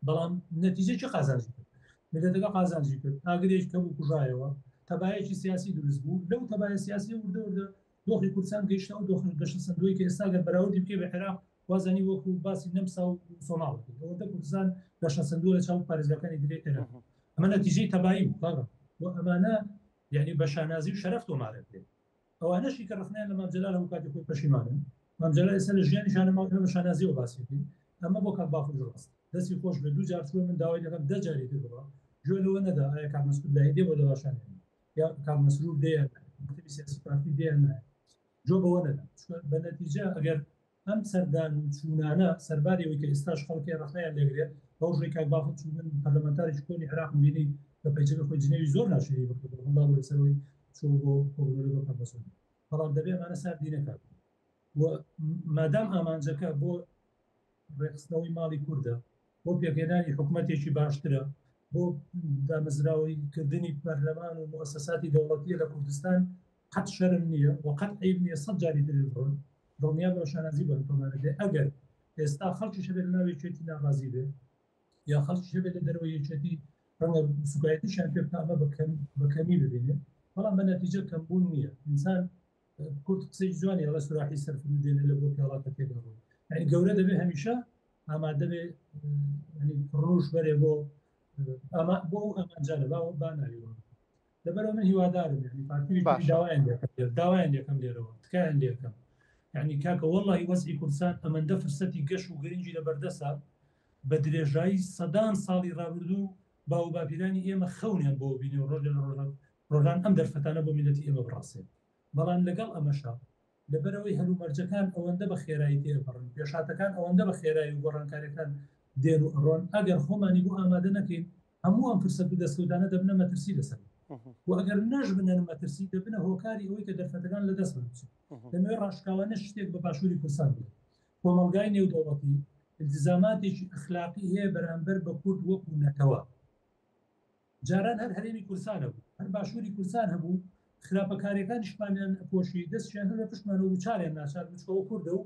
بەڵام نەتیجە چی قازانجی کرد؟ میللەتەکە قازانجی کرد، ئاگرێک هەبوو کوژایەوە، تەبایەکی سیاسی دروست بوو، لەو تەبایە سیاسیە وردە وردە دۆخی کوردستان گەیشتە ئەو دۆخە گەشەسەندووەی کە ئێستا گەر بەراوردی بکەی بە عێراق وازانی وەکو باسی نەمسا و سۆماڵ بکەی، ئەوەندە کوردستان گەشەسەندووە لە چاو پارێزگاکانی دیکەی عێراق. ئەمە نەتیجەی تەبایی بوو کاکە و ئەمانە یعنی بە شانازی و شەرەف تۆمار دەکرێت. ئەوانەشی کە ڕەخنەیان لە مام جەلال هەبوو کاتی خۆی پەشیمانن. مام جەلال ئێستا لە ژیانیشا نەماوە، ئێمە بە شانازیەوە باسی بکەین. ئەمە بۆ کاک بافڵ ڕاستە. دەستی خۆش بێت دوو جار چووە، من داوای دەکەم 10 جاری تر بڕوا. گوێ لەوە نەدا ئایا کاک مەسعود لاهی دێ بۆ دەواشان یان نا، یا کاک مەسرور دێ یان نا، مەکتەبی سیاسی پارتی دێ یان نایە. گوێ بەوە نەدا. چونکە بە نەتیجە ئەگەر ئەم سەردان و چوونانە سەرباری ئەوەی کە ئێستاش خەڵکی ڕەخنەیان لێگرێت، ڕۆژێک کاک بافڵ چوو من پەرلەمانتارێکی کۆنی عێراقم بینی بە پەیجەکە خۆی جنێوی زۆر ناشیرینی بە کاک بافڵ دابوو لەسەر ئەوەی چووە بۆ کۆبوونەوە لەگەڵ کاک مەسعود. بەڵام دەبێ ئەمانە ساردی نەکات و مادام ئامانجەکە بۆ ڕێکخستنەوەی ماڵی کوردە، بۆ پێکهێنانی حکومەتێکی باشترە، بۆ دامەزراوەیی کردنی پەرلەمان و موئەسەساتی دەوڵەتیە لە کوردستان، قەت شەرم نییە و قەت عەیب نییە 100 جاری تریش بڕۆن، دڵنیا بە شانازی بۆیان تۆمارە دێ. ئەگەر ئێستا خەڵکیش هەبێ لە ناو یەکێتی ناڕازی بێ یا خەڵکیش هەبێ لە دەرەوەی یەکێتی ڕەنگە سوکایەتیشیان پێ بکا، ئەمە بە کەمی ببینێ، بەڵام بە نەتیجە کەمبوون نییە. ئینسان کورد قسەی جوانی ئەڵێ سوراحی سەر فرود دێنێ لە بۆ پیاڵاکە تێدا ڕۆی. یعنی گەورە دەبێ هەمیشە ئامادە بێ، یعنی ڕوش بەرێ بۆ ئەمە بۆ ئەو ئامانجانە با با ناوی وە. لەبەرئەوە من هیوادارم یعنی پارتی و باشە. داوایان لێکەم لێرە، داوایان لێکەم لێرەوە، تکایان لێکەم. یعنی کاکە وەڵڵاهی وەزعی کوردستان ئەمەندە فرسەتی گەش و گرنگی لە بەردەسە، بە درێژایی سەدان ساڵی ڕابردوو باو و باپیرانی ئێمە خەونیان بۆ بینی و ڕۆژێ لە ڕۆژان ڕۆژان ئەم دەرفەتانە بۆ میللەتی ئێمە بڕەخسێ. بەڵام لەگەڵ ئەمەشا لەبەرئەوەی هەلومەرجەکان ئەوەندە بە خێرایی تێئەپەڕن، پێشهاتەکان ئەوەندە بە خێرایی و گۆڕانکاریەکان دێن و ئەڕۆن، ئەگەر خۆمانی بۆ ئامادە نەکەین هەموو ئەم فرسەت و دەستکەوتانە دەبنە مەترسی لەسەرمان و ئەگەر نەشبنە مەترسی دەبنە هۆکاری ئەوەی کە دەرفەتەکان لەدەستمان بچن. دەمەوێت ڕاشکاوانە شتێک بە باشووری کوردستان بڵێم. کۆمەڵگای نێودەوڵەتی التزاماتێکی ئەخلاقی هەیە بەرامبەر بە کورد وەکو نەتەوە. جاران هەر هەرێمی کوردستان هەبوو، هەر باشووری کوردستان هەبوو، خراپەکاریەکانیشمانیان ئەپۆشی، دەستیان هەر لە پشتمانەوە بوو، چاریان ناچار بوو، چونکە ئەو کوردە و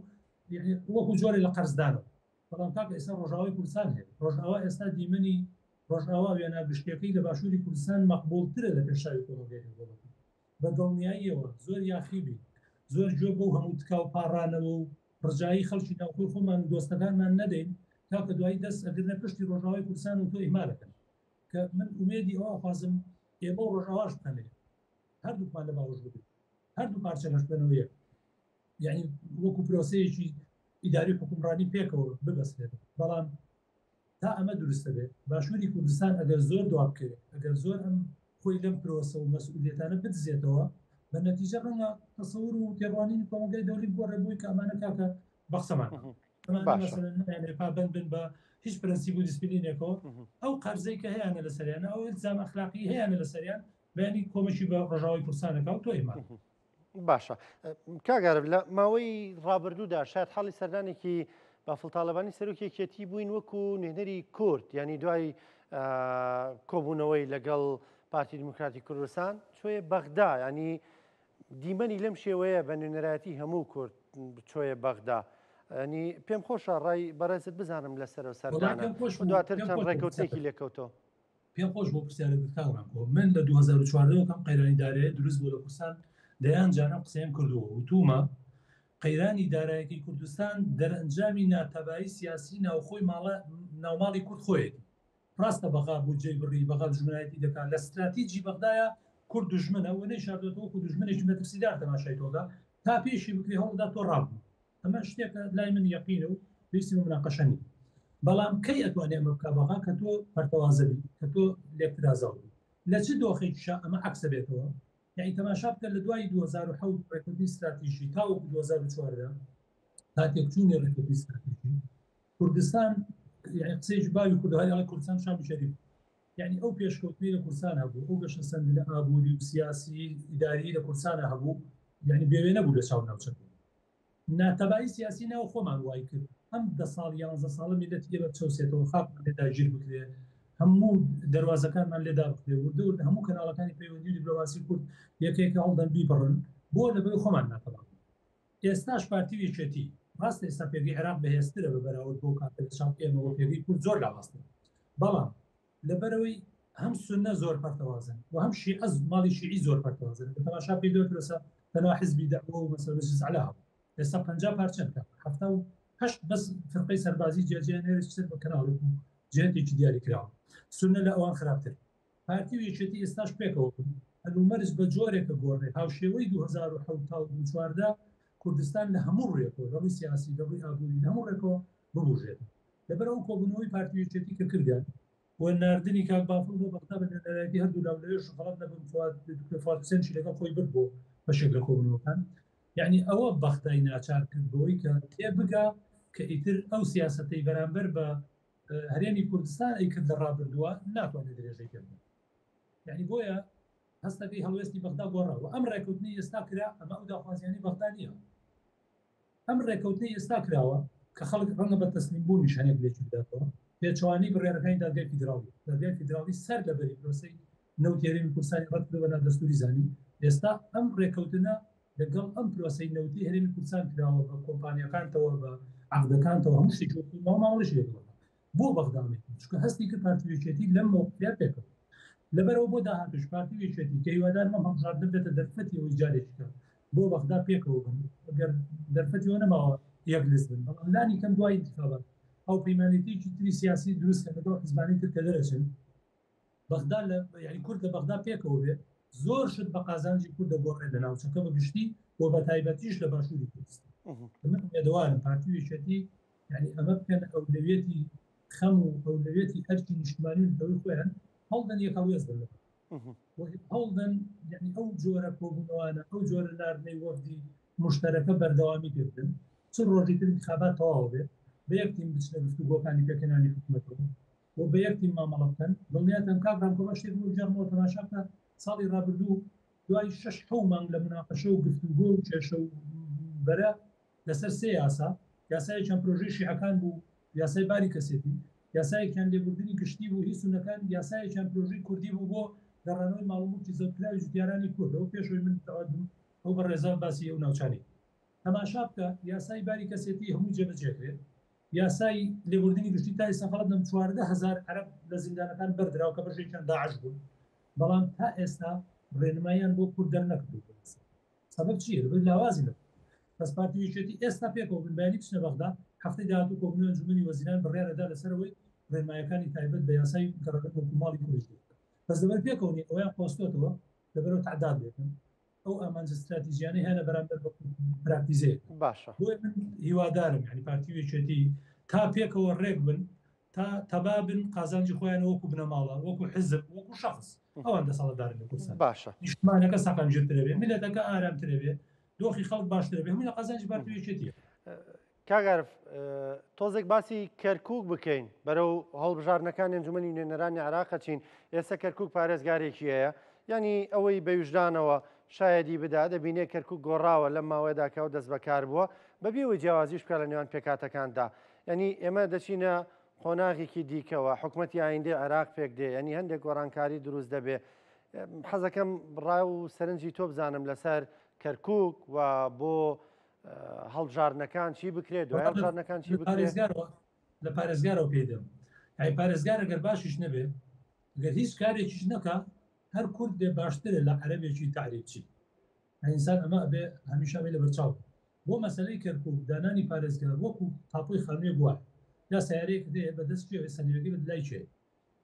یعنی وەکو جۆرێ لە قەرزدانەوە. بەڵام کاکە ئێستا ڕۆژاوای کوردستان هەیە، ڕۆژاوا ئێستا دیمەنی ڕۆژاوا وێنا گشتیەکەی لە باشووری کوردستان مەقبوڵترە لە پێشاوی کۆمەڵگای نێودەوڵەتی. بە دڵنیاییەوە زۆر یاخی بین، زۆر گوێ بەو هەموو تکا و پاڕانەوە و ڕجایی خەڵکی ناوخۆی خۆمان و دۆستەکانمان نەدەین، کاکە دوایی دەست ئەگرنە پشتی ڕۆژاوای کوردستان و تۆ ئیهمالەکەن. کە من ئومێدی ئەوە ئەخوازم ئێمە و ڕۆژاواش بکەنێ هەردووکمان لە باوەش بگرین، هەردوو پارچەکەش بکەنەوە یەک، یعنی وەکو پرۆسەیەکی ئیداری حکومڕانی پێکەوە ببەسترێتەوە. بەڵام تا ئەمە دروستە بێت باشووری کوردستان ئەگەر زۆر دوا بکەوێت، ئەگەر زۆر ئەم خۆی لەم پرۆسە و مەسئولیەتانە بدزێتەوە، بە نەتیجە ڕەنگە تەسەور و تێڕوانینی کۆمەڵگای دەولی بگۆڕێ بۆی کە ئەمانە کاکە بە قسەمان ئەمانە پابند بن بە هیچ پرەنسیپ و دیسپلینێکەوە ئەو قەرزەی کە هەیانە لەسەریان ئەو ئیلزام ئەخلاقی هەیانە لەسەریان بەیانی کۆمەکی بە ڕۆژاوای کوردستانەکە و تۆ ئیمان. باشە کاک عارف لە ماوەی ڕابردوودا شاید حاڵی سەردانێکی بافڵ تاالبانی سەرۆکی یەکێتی بووین وەکو نوێنەری کورد ینی دوای کۆبوونەوەی لەگەڵ پارتی دیموکراتی کوردستان چۆیە بەغدا ینی دیمەنی لەم شێوەیە بە نوێنەرایەتی هەموو کورد چۆیە بەغدا ینی پێم خۆشە ڕای بەڕێزت بزانم لەسەر و سەردانە دواتر چەند ڕێکەوتێکی لێکەوتەوە. پێم خۆش بۆ پرسیارت کرد کاک ڕامکۆ من لە 2014 کەم قەیرانی دارایی دروست بوو لە کوردستان دەیان جار ئەم قسەیەم کردووە وتومە قەیرانی دارایەکی کوردستان دەرئەنجامی ناتەبایی سیاسی ناوخۆی ماڵە ناوماڵی کورد خۆیەتی ڕاستە بەغا بودجەی بڕی بەغا دوژمنایەتی دەکات لە ستراتیجی بەغدایە کورد دوژمنە و نەیشاردۆتەوە وەکو دوژمنێکی مەترسیدار تەماشای تۆکە تا پێشی بکرێ هەوڵدا تۆ ڕابوو ئەمە شتێکە لای من یەقینە و پێویستی بە مناقەشە نییە بەڵام کەی ئەتوانێ ئەمە بکا بەغا کە تۆ پەرتەوازە بی کە تۆ لێکترازاو بی لە چ دۆخێکیشا ئەمە عەکسە بێتەوە یعنی تەماشا بکە لە دوای 2007 ڕێککەوتنی ستراتیژی تاوەکو 2014 تا تێکچوونی ڕێککەوتنی ستراتیژی کوردستان یعنی قسەیەکی باوی کوردەواری ئەڵێ کوردستان شامی شەریف یعنی ئەو پێشکەوتنەی لە کوردستان هەبوو ئەو گەشەسەندنە ئابووری و سیاسی ئیداری لە کوردستانە هەبوو یعنی بێوێنە بوو لە چاو ناوچەکە ناتەبایی سیاسی ناو خۆمان وای کرد ئەم دە ساڵ یانزە ساڵە میللەتی ئێمە بچەوسێتەوە، خاکمان لێ داگیر بکرێ، هەموو دەروازەکانمان لێ دابخرێ، وردە وردە هەموو کەناڵەکانی پەیوەندی و دیپلۆماسی کورد یەکە یەکە هەوڵدەن بیبڕن، بۆ لەبەر خۆمان ناتەبا بووین. ئێستاش پارتی و یەکێتی، ڕاستە ئێستا پێگەی عێراق بەهێزترە بە بەراورد بەو کاتە لە چاو ئێمەوە پێگەی کورد زۆر لاوازترە، بەڵام لەبەرئەوەی هەم سوننە زۆر پەرتەوازەن و هەم شیعە ماڵی شیعی زۆر پەرتەوازەن کە تەماشا بکەی دوای پرۆسە تەنها حزبی دەعوە و مەسەلەن مەجلس ئەعلا هەبوو ئێستا 50 پارچەن کاکە 78 بەس فرقەی سەربازی جیاجیان هەیە سەر بە کەناڵێک و جهتێکی دیاری کراوە سوننە لە ئەوان خراپتر پارتی و یەکێتی ئێستاش پێکەوە بن هەلومەرج بە جۆرێکە گۆڕێ هاوشێوەی 2007 تا 2014 کوردستان لە هەموو ڕوویەکەوە لە ڕووی سیاسی لە ڕووی ئابووری لە هەموو ڕێکەوە ببوژێت لەبەر ئەو کۆبوونەوەی پارتی و یەکێتی کە کردیان و ناردنی کاک بافڵ بۆ بەغدا بە نوێنەرایەتی هەردوولا و لەوێش غەڵەت نەبم فواد دکتۆر فواد حوسێنشی لەگەڵ خۆی برد بۆ بەشێک لە کۆبوونەوەکان یعنی ئەوە بەغدای ناچار کرد بەوەی کە تێبگا کە ئیتر ئەو سیاسەتەی بەرامبەر بە هەرێمی کوردستان ئەی کرد لە ڕابردووە ناتوانێت درێژەی پێ بدات یعنی بۆیە هەستەکەی هەڵوێستی بەغدا گۆڕا و ئەم ڕێککەوتنی ئێستا کرا ئەمە ئەو داخوازیانی بەغدا نییە ئەم ڕێکەوتنەی ئێستا کراوە کە خەڵک ڕەنگە بە تەسلیم بوونیش هەنێک لێکی بداتەوە، پێچەوانەی بڕیارەکانی دادگای فیدراڵی. دادگای فیدراڵی سەر لە بەری پرۆسەی نەوتی هەرێمی کوردستانی ڕەت کردەوە بە نادەستووری زانی. ئێستا ئەم ڕێکەوتنە لەگەڵ ئەم پرۆسەی نەوتی هەرێمی کوردستان کراوە بە کۆمپانیاکانتەوە، بە عەقدەکانتەوە، هەموو شتێکی وەکو مامەڵەشی لەگەڵ دەکات. بۆ بەغدا ئەمەی کرد؟ چونکە هەستی کرد پارتی و یەکێتی لەم مەوقفە پێکەوە. لەبەرئەوە بۆ داهاتووش پارتی و یەکێتی کە هیوادارم ئەم هەڵبژاردنە ببێتە دەرفەتی ئەوەی جارێکی کە بۆ بەغدا پێکەوە بن، ئەگەر دەرفەتی ئەوە نەماوە یەک لیست بن، بەڵام لانی کەم دوای ئینتخابات هاوپەیمانێتییەکی تری سیاسی دروست کەن لەگەڵ حزبانی تر کە دەرەچن. بەغدا لە یانی کورد لە بەغدا پێکەوە بێ زۆر شت بە قازانجی کورد دەگۆڕێت لە ناوچەکە بە گشتی و بە تایبەتیش لە باشووری کوردستان. من ئومێدەوارم پارتی و یەکێتی یانی ئەمە بکەن ئەولەویەتی خەم و ئەولەویەتی ئەرکی نیشتمانی و نەتەوەی خۆیان هەوڵدەن یەک هەڵوێست بن لە بەغدا و هەوڵدەن یانی ئەو جۆرە کۆبوونەوانە ئەو جۆرە ناردنەی وەفدی مشتەرەکە بەردەوامی پێ بدەن چ ڕۆژی تر انتخابات تەواو بێت بە یەک تیم بچنە گفتوگۆکانی پێکهێنانی حکومەتەوە و بە یەک تیم مامەڵە بکەن دڵنیاتم کاک ڕامکۆ بە شتێک بۆ بگێڕمەوە تەماشا بکە ساڵی ڕابردوو دوای شەش حەو مانگ لە مناقەشە و گفتوگۆ و کێشە و بەرە لەسەر سێ یاسا، یاسایەکیان پرۆژەی شیعەکان بوو، یاسای باری کەسێتی، یاسایەکیان لێبوردنی گشتی بوو هی سوننەکان، یاسایەکیان پرۆژەی کوردی بوو بۆ گەڕانەوەی ماڵ و موڵکی زەوتکراوی جوتیارانی کورد، ئەوە پێش ئەوەی من متەقاعد بم ئەو بەڕێزە باسی ئەو ناوچانەی کرد. تەماشا بکە یاسای باری کەسێتی هەمووی جێبەجێ کرێت، یاسای لێبوردنی گشتی تا ئێستا غەڵەت نەبم 14 هەزار عەرەب لە زیندانەکان بەردراوە کە بەشێکیان داعش بوون، بەڵام تا ئێستا ڕێنماییان بۆ کورد دەرنەکردووە. سەبەب چییە؟ لەبەر لاوازی لە بەس پارتی و یەکێتی ئێستا پێکەوە بن بەیانی بچنە بەغدا هەفتەی داهاتوو کۆبوونەوەی ئەنجومەنی وەزیران بڕیار ئەدا لەسەر ئەوەی ڕێنمایەکانی تایبەت بە یاسای گەڕەکە وەکو ماڵی کوردیش دەربکات بەس لەبەر پێکەوە نیە ئەویان قۆستۆتەوە لەبەرەوە تعداد دەکەن ئەو ئامانجە استراتیژیانەی هەیە بەرامبەر بە پراکتیزەیە باشە بۆیە من هیوادارم یعنی پارتی و یەکێتی تا پێکەوە ڕێک بن. تا تەبا بن قازانجی خۆیان وەکو بنەماڵە وەکو حزب وەکو شخص ئەوان دەسەڵاتدارن لە کوردستان باشە نیشتمانەکە سەقامگیرترە بێ میللەتەکە ئارامترە بێ دۆخی خەڵک باشترە بێ هەمووی لە قازانجی پارتی و یەکێتیە. کاک عارف تۆزێک باسی کەرکوک بکەین بەرەو هەڵبژاردنەکانی ئەنجومەنی نوێنەرانی عێراق ئەچین ئێستا کەرکوک پارێزگارێکی هەیە یعنی ئەوەی بە ویژدانەوە شایەدی بدا دەبینێ کەرکوک گۆڕاوە لەم ماوەیەدا کە ئەو دەست بەکار بووە بەبێ ئەوەی جیاوازیش بکات لە نێوان پێکهاتەکاندا یعنی ئێمە دەچینە قۆناغێکی دیکەوە حکومەتی ئایندەی عێراق پێک دێ یعنی هەندێک گۆڕانکاری دروست دەبێ حەزەکەم ڕا و سەرنجی تۆ بزانم لەسەر کەرکوک و بۆ هەڵبژاردنەکان چی بکرێت دوای هەڵبژاردنەکان چی بکرێت؟ لە پارێزگارەوە پێی دەم ئەی پارێزگار ئەگەر باشیش نەبێ گەر هیچ کارێکیش نەکا هەر کورد بێ باشترە لە عەرەبێکی تەعریبچی ئینسان ئەمە ئەبێ هەمیشە ئەمەی لەبەرچاو بێ بۆ مەسەلەی کەرکوک دانانی پارێزگار وەکو تاپۆی خانوویەک وایە یا سەیارەیەکت هەیە بەدەست کێ سەنیرەکەی بە لای کێ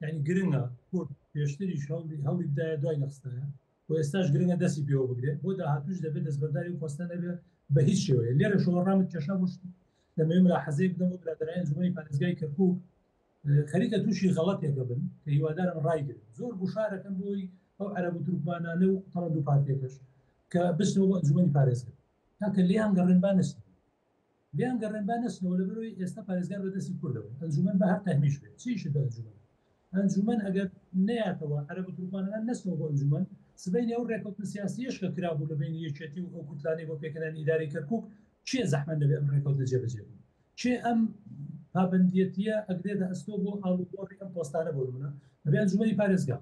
یعنی گرنگە کورد پێشتریش هەوڵی هەوڵی بدایە دوای نەخستایە و ئێستاش گرنگە دەستی پێوە بگرێت بۆ داهاتووش دەبێت دەستبەرداری و پۆستە نەبێت بە هیچ شێوەیە لێرەشەوە ڕامت کێشا بۆ شتێک دەمەوێت ملاحەزەیەک بدەم بۆ برادەرانی ئەنجومەنی پارێزگای کەرکوک خەریکە تووشی غەڵەتێکە بن کە هیوادارم ڕایگرن زۆر گوشارەکەن بۆی ئەو عەرەب و تورکمانانە و تەڵەند و پارتیەکەش کە بچنەوە بۆ ئەنجومەنی پارێزگا کاکە لێیان گەڕێن با نەچن لێیان گەڕێن با نەچنەوە لەبەرئەوەی ئێستا پارێزگار بەدەستی کوردەوەیە ئەنجومەن با هەر تەهمیش بێت چ ئیشت بە ئەنجومەنە ئەنجومەن ئەگەر نەیاتەوە عەرەب و تورکمانەکان نەچنەوە بۆ ئەنجومەن سبەینێ ئەو ڕێکەوتنە سیاسیەش کە کرابوو لە بەینی یەکێتی و ئەو کوتلانەی بۆ پێکهێنانی ئیدارەی کەرکوک کێ زەحمەت نەبێ ئەم ڕێکەوتنە جێبەجێ بکەن کێ ئەم پابەندیەتیە ئەگرێتە ئەستۆ بۆ ئاڵوگۆڕی ئەم پۆستانە بۆ نمونە ئەبێ ئەنجومەنی پارێزگا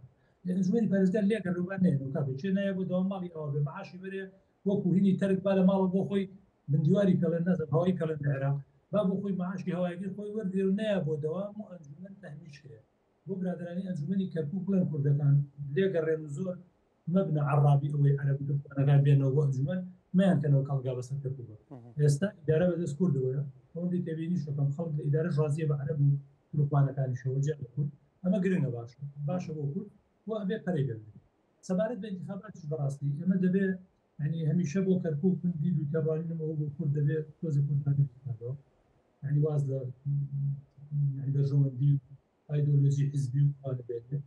ئەنجومەنی پارێزگا لێگەڕێ و با نەیەنەوە کاکە کێ نایە بۆ دەوام ماڵی ئەوە بێ معاشی بەرێ وەکو هینی تەرک با لە ماڵەوە بۆ خۆی بن دیواری پێڵێن نازانم هەوای پێڵێن لە عێراق با بۆ خۆی معاشی هەوایەکەی خۆی وەرگرێ و نەیا بۆ دەوام و ئەنجومەن تەهمیش کرێ بۆ برادەرانی ئەنجومەنی کەرکوک بڵێن کوردەکان لێگەڕێن و زۆر مەبنە عەڕابی ئەوەی عەرەب و تورکمانەکان بێنەوە بۆ ئەنجومەن مەیانکەنەوە کەڵگا بەسەر کەرکوکەوە ئێستا ئیدارە بەدەست کوردەوەیە ئەوەندەی تێبینیش دەکەم خەڵک لە ئیدارەش ڕازیە بە عەرەب و تورکمانەکانیشەوە جیا لە کورد ئەمە گرنگە باشە باشە بۆ کورد و ئەبێ پەرەی پێ بدرێت سەبارەت بە ئینتخاباتیش بەڕاستی ئێمە دەبێ یعنی هەمیشە بۆ کەرکوک من دید و تێڕوانینم ئەوە بۆ کورد دەبێ تۆزێ کوردانە بکاتەوە یعنی واز لە یعنی بەرژەوەندی و ئایدۆلۆژی حزبی و ئەوانە بێنێ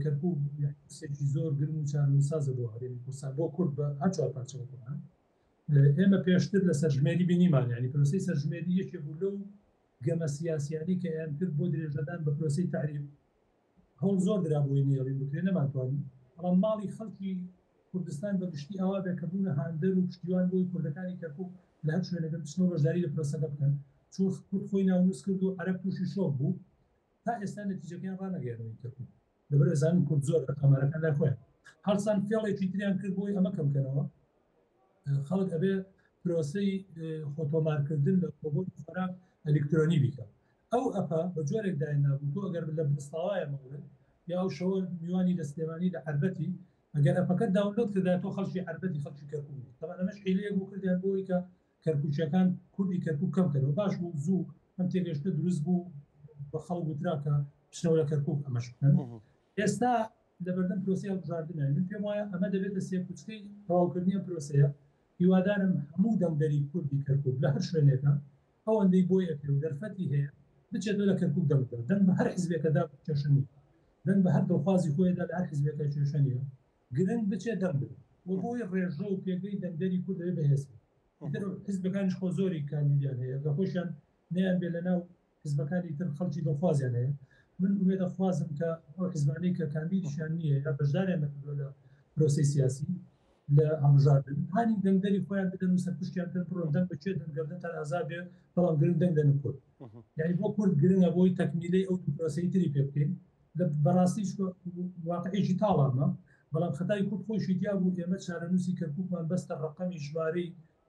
کەرکوک پرسێکی زۆر گرنگ و چارەنووسسازە بۆ هەرێمی کوردستان بۆ کورد بە هەر چوار پارچەوە کوردان ئێمە پێشتر لە سەرژمێری بینیمان یعنی پرۆسەی سەرژمێری یەکێ بوو لەو گەمە سیاسیانەی کە ئەیان کرد بۆ درێژەدان بە پرۆسەی تەعریب هەوڵ زۆر درا بۆی نەیەڵین بکرێ نەمانتوانی، بەڵام ماڵی خەڵکی کوردستان بە گشتی ئاوا بێ کە بوونە هاندەر و پشتیوان بۆی کوردەکانی کەرکوک لە هەر شوێنێک بن بچنەوە بەشداری لە پرۆسەکە بکەن، چون کورد خۆی ناونووس کرد و عەرەب تووشی شۆک بوو تا ئێستا نەتیجەکەیان ڕانەگەیاندووە کەرکوک لەبەر ئەزانن کورد زۆرە ئامارەکان لای خۆیان هەڵسان فێڵێکی تریان کرد بۆی ئەمە کەم کەنەوە خەڵک ئەبێ پرۆسەی خۆتۆمارکردن لە کۆبۆنی خۆراک ئەلیکترۆنی بیکە ئەو ئەپە بە جۆرێک داینابوو تۆ ئەگەر لە بنسڵاوایە مەڵێت یا ئەو شەوە میوانی لە سلێمانی لە عەربەتی ئەگەر ئەپەکە داونلۆد کردا تۆ خەڵکی عەربەتی خەڵکی کەرکوک تەبعەن ئەمەش حیلەیەک بوو کردیان بۆ ئەوەی کە کەرکوکیەکان کوردی کەرکوک کەم کەنەوە باش بوو زوو ئەم تێگەشتە دروست بوو بە خەڵک وترا کە بچنەوە لە کەرکوک ئەمەش بکەن ئێستا لەبەردەم پرۆسەی هەڵبژاردنە من پێم وایە ئەمە دەبێتە سێکوچکەی تەواوکردنی ئەم پرۆسەیە هیوادارم هەموو دەنگدەری کوردی کەرکوک لە هەر شوێنێکە ئەوەندەی بۆی ئەکرێ و دەرفەتی هەیە بچێتەوە لە کەرکوک دەنگ بدات دەنگ بە هەر حزبێکەدا کێشە نییە دەنگ بە هەر دڵخوازی خۆیدا لە هەر حزبێکە کێشە نییە گرنگ بچێت دەنگ بدات و بۆی ڕێژە و پێگەی دەنگدەری کورد دەبێ بەهێز بێت ئیتر حزبەکانیش خۆ زۆری کاندیدیان هەیە لە خۆشیان نەیان بێ لەناو حزبەکانی تر خەڵکی دڵخوازیان هەیە من ئومێدەخوازم کە ئەو حزبانەی کە کاندیدیشیان نییە یا بەشداریان نەکردووە لە پرۆسەی سیاسی لە هەڵبژاردن هانی دەنگدەری خۆیان بدەن و سەرپشتیان بکەن بڕۆن دەنگ بە کێ دەن گەردنتان ئازاد بێ بەڵام گرنگ دەنگ دەنە کورد یعنی بۆ کورد گرنگە بۆی تەکمیلەی ئەو دوو پرۆسەی تری پێ بکەین بەڕاستی واقعێکی تاڵامە بەڵام خەتای کورد خۆشی تیا بوو ئێمە چارەنووسی کەرکووکمان بەستە ڕقەمی ژمارەی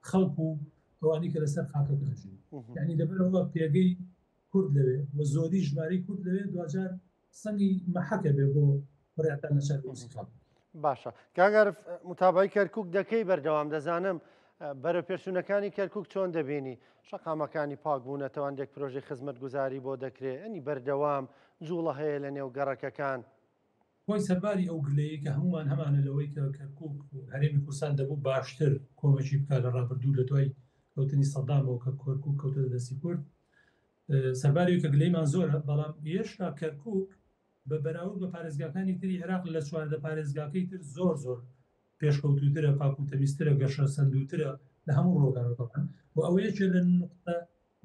خەڵک و ئەوانەی کە لەسەر خاکەکە ئەژین یعنی لەبەرەوە پێگەی کورد لەوێ و زۆری ژمارەی کورد لەوێ دواجار سەنگی مەحەکە بێ بۆ بڕیاردان لەسەر دۆزی خەڵک. باشە کاک عارف متابعەی کەرکوک دەکەی بەردەوام دەزانم بەرەوپێشچوونەکانی کەرکوک چۆن دەبینی شەقامەکانی پاک بوونەتەوە هەندێک پرۆژەی خزمەتگوزاری بۆ دەکرێ ئەنی بەردەوام جوڵە هەیە لە نێو گەڕەکەکان. خۆی سەرباری ئەو گلەیەی کە هەموومان هەمانە لەوەی کە کەرکوک و هەرێمی کوردستان دەبوو باشتر کۆمەکی بکات لە ڕابردوو لە دوای کەوتنی سەدامەوە کە کەرکوک کەوتە دەستی کورد. سەرباری کە گلەیمان زۆرە، بەڵام هێشتا کەرکوک بە بەراورد بە پارێزگاکانی تری عێراق لە 14 پارێزگاکەی تر زۆر زۆر پێشکەوتووترە، پاک و تەمیزترە، گەشەسەندووترە لە هەموو ڕووەکانەوە تەبعەن. و ئەوە یەکێ لە نوقتە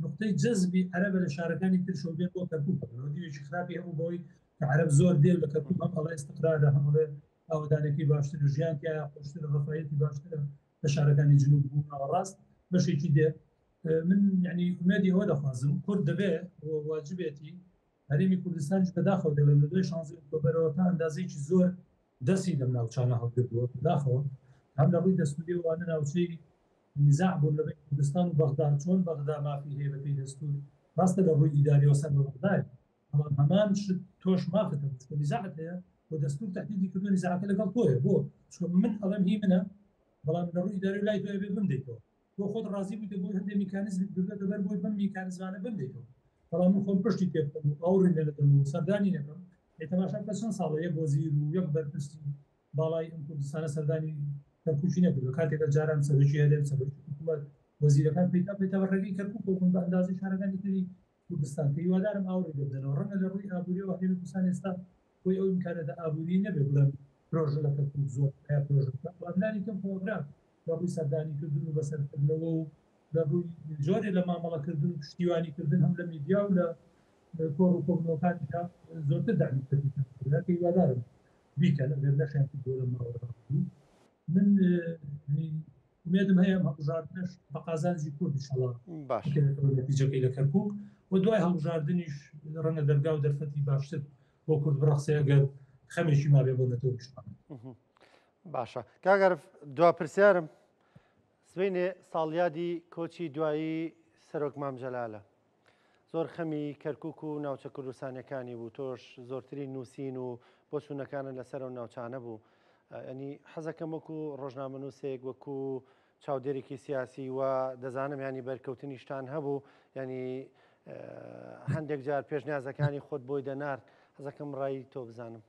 نوقتەی جەزبی عەرەبە لە شارەکانی ترشەوە بێن بۆ کەرکوک. ئەوە دیوێکی خراپی هەبوو بەوەی کە عەرەب زۆر دێ لە کەرکوک، هەم ئەڵێ ئیستقرارە، هەم ئەڵێ ئاوەدانەکەی باشترە، ژیان تیایا خۆشترە، ڕەفاهیەتی باشترە لە شارەکانی جنوب و ناوەڕاست بەشێکی دێ. من یعنی ئومێدی ئەوە دەخوازم کورد دەبێ واجبێتی هەرێمی کوردستانیش بەداخەوە دەڵێم لە دوای 16 ئۆکتۆبەرەوە تا ئەندازەیەکی زۆر دەستی لەم ناوچانە هەڵگرتووە. بەداخەوە هەم لە ڕووی دەستووریەوە وانە ناوچەی نزاع بوون لە بەین کوردستان و بەغدا، چۆن بەغدا مافی هەیە بەپێی دەستوور، ڕاستە لە ڕووی ئیداریەوە سەر بە بەغدایە، بەڵام هەمان شت تۆش مافت هەبوو، چونکە نزاعت هەیە و دەستوور تەحدیدی کردووە نزاعەکە لەگەڵ تۆیە. بۆ؟ چونکە من ئەڵێم هی منە، بەڵام لە ڕووی ئیداریەوە لای تۆیە بێ بمدەیتەوە. تۆ خۆت ڕازی بوویتە بۆی هەندێک میکانیزمت گرتووەتە بەر بۆی بەم میکانیزمانە بمدەیتەوە، بەڵام من خۆم پشتی تێ بکەم و ئاوڕی لێ نەدەم و سەردانی نەکەم. ئەی تەماشا بکە چەند ساڵە یەک وەزیر و یەک بەرپرسی باڵای ئەم کوردستانە سەردانی کەرکوکی نەکردووە، کاتێک کە جاران سەرۆکی هەرێم، سەرۆکی حکوومەت، وەزیرەکان پەیتا پەیتا بە ڕێگەی کەرکوکەوە بوون بە ئەندازەی شارەکانی تری کوردستان، کە هیوادارم ئاوڕی لێ بدەنەوە. ڕەنگە لە ڕووی ئابووریەوە هەرێمی کوردستان ئێستا خۆی ئەو ئیمکاناتە ئابووریەی نەبێ بڵێم پرۆژە لە کەرکوک زۆر هەیە پرۆژە بکات، بەڵام لانی کەم خۆگرا لە ڕووی سەردانیکردن و بەسەرکردنەوە و لە ڕووی جۆرێ لە مامەڵەکردن و پشتیوانیکردن هەم لە میدیا و لە کۆڕ و کۆبوونەوەکانیشدا زۆرتر دەعمی کەرکوکیان کردووە، کە هیوادارم بیکەن ئەگەر نەشیان کردووە لەم ماوەی ڕابردوو. من ئومێدم هەیە ئەم هەڵبژاردنەش بە قازانجی کورد ئینشاڵڵا باش بکەوێتەوە نەتیجەکەی لە کەرکوک و دوای هەڵبژاردنیش ڕەنگە دەرگا و دەرفەتی باشتر بۆ کورد بڕەخسێ ئەگەر خەمێکی مابێ بۆ نەتەوە نیشتمان. باشە کاک عارف دوا پرسیارم سبەینێ ساڵیادی کۆچی دوایی سەرۆک مام جەلالە زۆر خەمی کەرکک و ناوچە کوردستانەکانی بوو تۆش زۆرترین نووسین و بۆچوونەکانت لەسەر ئەو ناوچانە بوو ئەنی حەزەکەم وەکو ڕۆژنامەنووسێک وەکو چاودێرێکی سیاسی و دەزانم ینی بەرکەوتنیشتان هەبوو ینی هەندێک جار پێشنیازەکانی خۆت بۆی دەنارد حەزەکەم ڕای تۆ بزانم.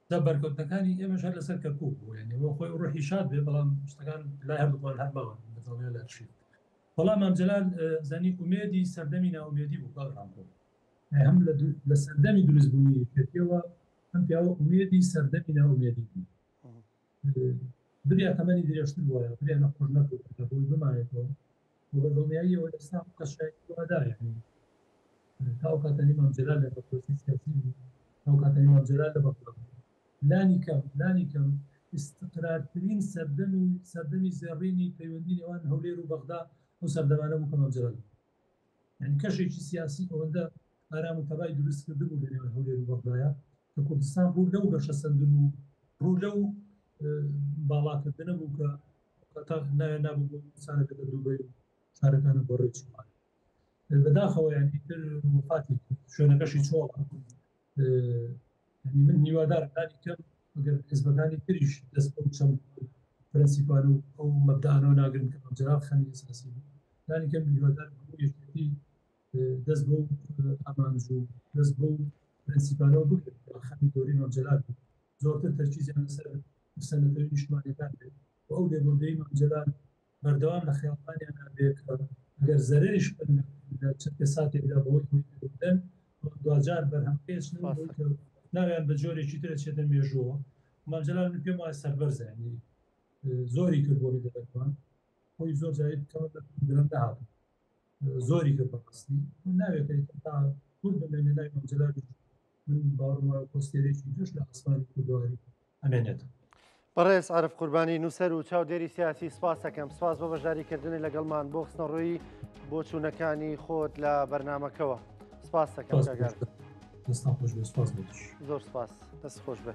جا بەرکەوتنەکانی ئێمەش هەر لەسەر کەرکوک بوو یعنی بۆ خۆی ڕۆحی شاد بێ بەڵام شتەکان لای هەردووکمان هەر ماون بەدڵنیا لە ئەرشیف. وەڵا مام جەلال زانی ئومێدی سەردەمی نائومێدی بوو کاک ڕامکۆ هەم لە سەردەمی دروستبوونی یەکێتیەوە ئەم پیاوە ئومێدی سەردەمی نائومێدی بوو. بریا تەمەنی درێژتر بوایە، بریا نەخۆش نەکەوتایە بۆی بمایەتەوە و بە دڵنیاییەوە ئێستا هەموو کەس شایەتی وادایە یعنی تا ئەو کاتەی مام جەلال لە پرۆسەی سیاسی بوو، تا ئەو کاتەی مام جەلال لە بەغدا بوو، لانی کەم لانی کەم ئیستقرارترین سەردەمی سەردەمی زێڕینی پەیوەندی نێوان هەولێر و بەغدا ئەو سەردەمانە بوو کە مام جەلال بوو. یعنی کەشێکی سیاسی ئەوەندە ئارام و تەبای دروست کردبوو لە نێوان هەولێر و بەغدایە کە کوردستان ڕوو لەو گەشەسەندن و ڕوو لەو باڵاکردنە بوو کە تا ناوێ نابوو بۆ کوردستانە بێتە دوبەی و شارەکانە بۆ ڕێ چووان. بەداخەوە یعنی تر وەفاتی کرد، شوێنەکەشی چۆڵە. یعنی من هیوادارم لانی کەم ئەگەر حزبەکانی تریش دەست بەو چەند پرەنسیپان و ئەو مەبدەئانەوە ناگرن کە مام جەلال خەمی ئەساسی بوو، لانی کەم هیوادارم هەموو یەکێتی دەست بەو ئامانج و دەست بەو پرەنسیپانەوە بگرن کە خەمی گەورەی مام جەلال بوو، زۆرتر تەرکیزیان لەسەر پرسە نەتەوەی نیشتمانیەکان بێت و ئەو لێبوردەی مام جەلال بەردەوام لە خەیاڵدانیانا بێ کە ئەگەر زەرەریش بکەن لە چرکە ساتێکدا بەهۆی ئەوەی کە دەدەن، بەڵام دواجار بەرهەمەکەی ئەچنەوە بەوەی کە ناویان بە جۆرێکی تر ئەچێتە مێژووەوە. مام جەلال من پێم وایە سەربەرزە، یانی زۆری کرد بۆ میللەتەکەمان، خۆی زۆر جاری کەمە درەنگ نەهاتوو، زۆری کرد بەڕاستی ناوێکە تا کورد بمێنێ ناوی مام جەلالیش من باوەڕم وایە پۆستێرێکی گەش لە ئاسمانی کوردەواری ئەمێنێتەوە. بەڕێز عارف قوربانی نووسەر و چاودێری سیاسی سپاس دەکەم. سپاس بۆ بەشداریکردنی لەگەڵمان بۆ خستنەڕووی بۆچوونەکانی خۆت لە بەرنامەکەوە. سپاس دەکەم کاک عارف. دەستان خۆش بێ، سپاس بۆ تۆش. زۆر سپاس، دەست خۆش بێ.